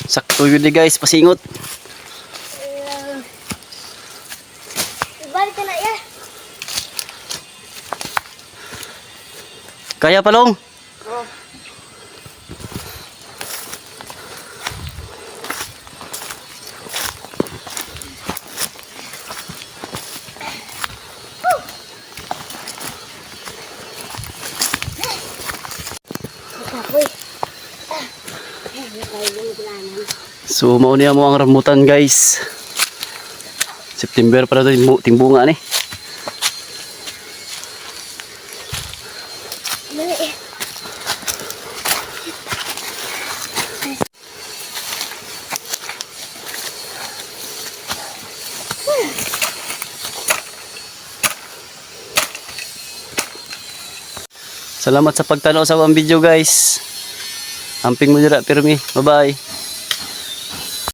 Sakto yun ni, guys, pasingot. Ibalik ka na ya. Kaya palong. Oh. Kapoy. Ah. Ay, yung gulanan. So mao niya mo ang rambutan, guys. September pa na ito timbunga ni. Dali. Salamat sa pagtanaw sa akong video, guys. Amping mo dira pirmi. Bye bye.